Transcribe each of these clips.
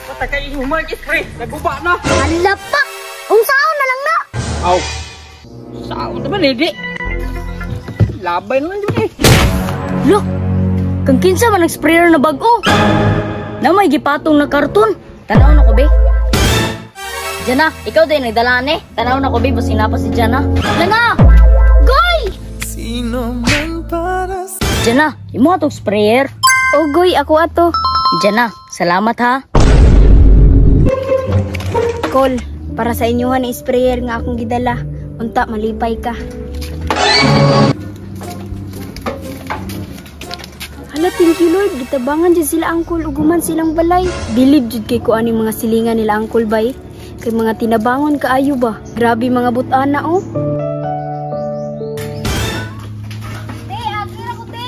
Patagay human spray, naguba na. Hala pa! Unsaon na lang na? Aw. Saon naman eh, di. Labay naman dyan eh. Look, kang kinsa man nag-sprayer na bag-o. Na may gipatong na karton. Tanaw na ko, be. Jana, ikaw din nagdala ni. Tanaw na ko, be, basin na pa si Jana. Jana! Goy! Sino man para sa Jana, imo atong sprayer. O goy, ako ato. Jana, salamat ha. Kol, para sa inyuhan ni sprayer nga akong gidala. Unta, malipay ka. Hala, thank you Lord. Gitabangan jud sila angkol uguman silang balay. Bilib jud kay ko ani mga silingan nila angkol bay. Kay mga tinabangon kaayo ba. Grabe mga butana oh. Te, agi ra ko te.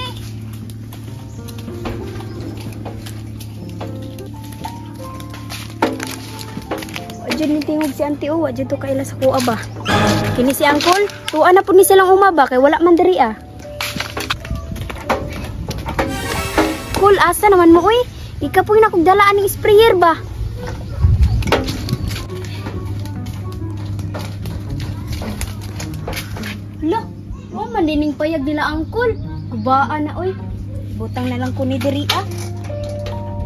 Wa jud ni tingog si auntie oh, wa jud to kaila sa kuha ba. Kini si angkol, tuwa na pud ni silang uma ba kay wala man diri ah. Kol, asa naman mo, uy? Ikapoy na kong dalaan ng sprayer ba? Lo, wa man dining payag nila angkol. Gubaan na, uy. Butang na lang ko ni diri, ah.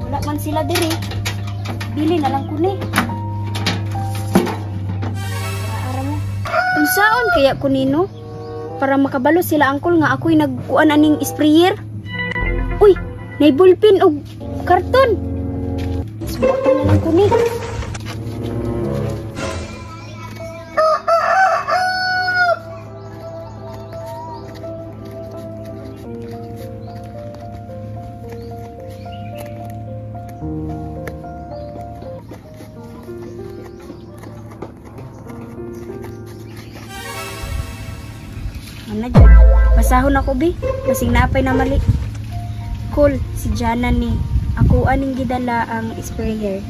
Wala man sila diri. Bili na lang ko ni. Ara mo. Unsaon kaya ko nino? Para makabalo sila angkol nga ako'y nagkuan aning sprayer. Uy, nay ballpen og karton. Subukan na lang ko ni. Ano dyan? Basahon ako, bi. Basing naapay na mali. Cool, si Jana ni. Ako aning gidala ang sprayer.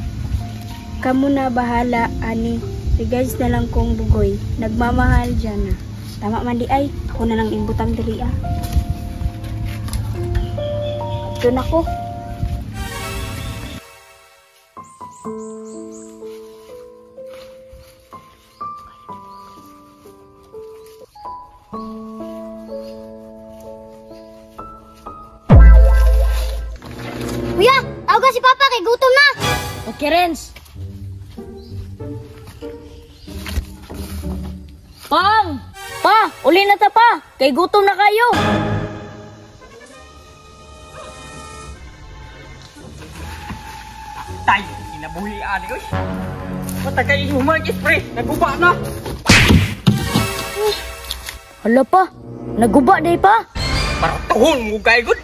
Kamu na bahala, ani. Regards na lang kong bugoy. Nagmamahal, Jana. Tama man di ay. Ako na lang imbutang diri ah. Ito na ko. Kuya, tawag si Papa kay gutom na. Okay, Renz. Pang! Pa, uli na ta pa. Kay gutom na kayo. Tay, kinabuhi ani oy. Patagay human spray, naguba na. Hala pa, naguba day pa. Paratuhon mo kay gud.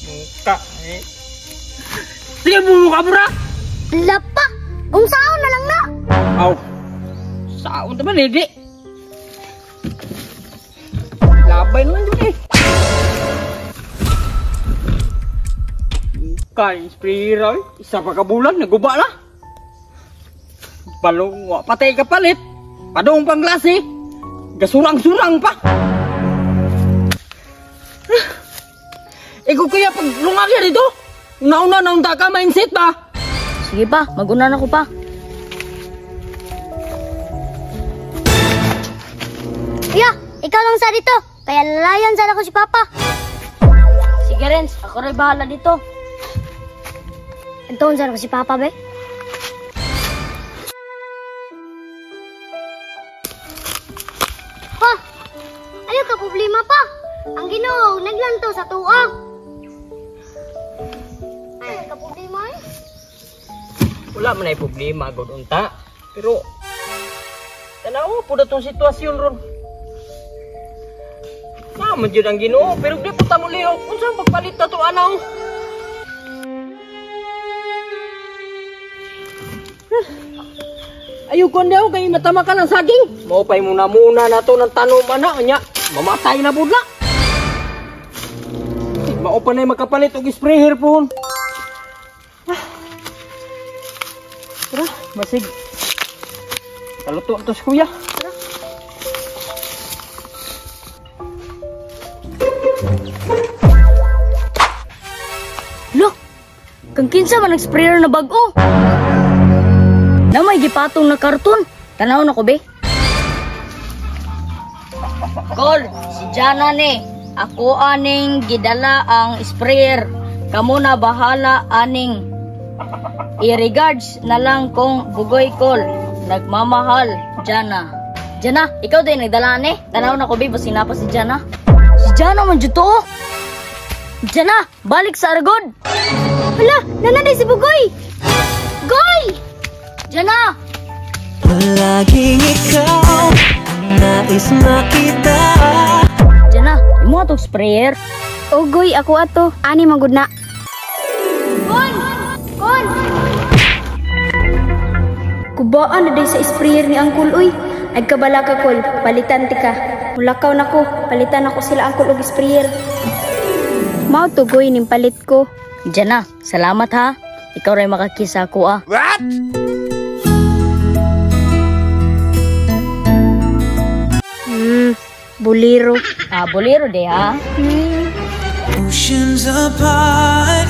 Muka eh. Sige mo ka bura. Hala pa, unsaon na lang na. Aw. Saon naman eh, di. Labay naman dun eh. Muka yung sprayer oy. Isa pa ka bulan, naguba na. Balong, wa patay ka palit. Padong pang klase. Gasurang-surang pa. Ikaw kaya pag lungag yan dito, una-una na unta ka, mindset ba? Sige pa, mag-una na ko pa. Kuya, ikaw lang sa dito. Kaya lalayan sana ko si Papa. Sige Renz, ako rin bahala dito. Antoon sana ko si Papa, be. Pa, ayaw ka problema pa. Ang Ginoo naglantaw sa tuwa. Ay, ka problema eh. Wala man ay problema gud unta. Pero tanawa pud atong sitwasyon ron. Tama jud ang Ginoo, pero di po ta mo lihok. Unsa ang pagpalit na to anaw? Ayaw ko daw kay matama ka ng saging. Maupay muna muna na to ng tanom ana nya. Mamatay na pud na. Mao pa na makapalit og sprayer pohon. Tara, masig. Kaluto to si kuya. Tara. Look! Kang kinsa man nag-sprayer na bag-o? Na may gipatong na karton. Tanaw na ko, be. Kol, si Jana ni. Ako aning gidala ang sprayer. Kamo na bahala aning. I-regards na lang kong Bugoy, Kol. Nagmamahal, Jana. Jana, ikaw din nagdala ni. Tanaw na ko, be, basin na pa si Jana. Si Jana man jud to, oh. Jana, balik sa Argod. Hala, nananay si Bugoy! Goy! Jana! Palaging ikaw nais makita. Jana, imo atong sprayer. Ogoy, ako ato. Ani man gud na. Kon! Kon! Kubaan na day sa sprayer ni Angkol, uy. Ay kabala ka, Kol, palitan ti ka. Mulakaw na ko, palitan ako sila Angkol og sprayer. Mao to, Goy, ning palit ko. Jana, salamat ha. Ikaw ray makakisa ako ah. What? Bolero. Ah, bolero de ha. Oceans apart.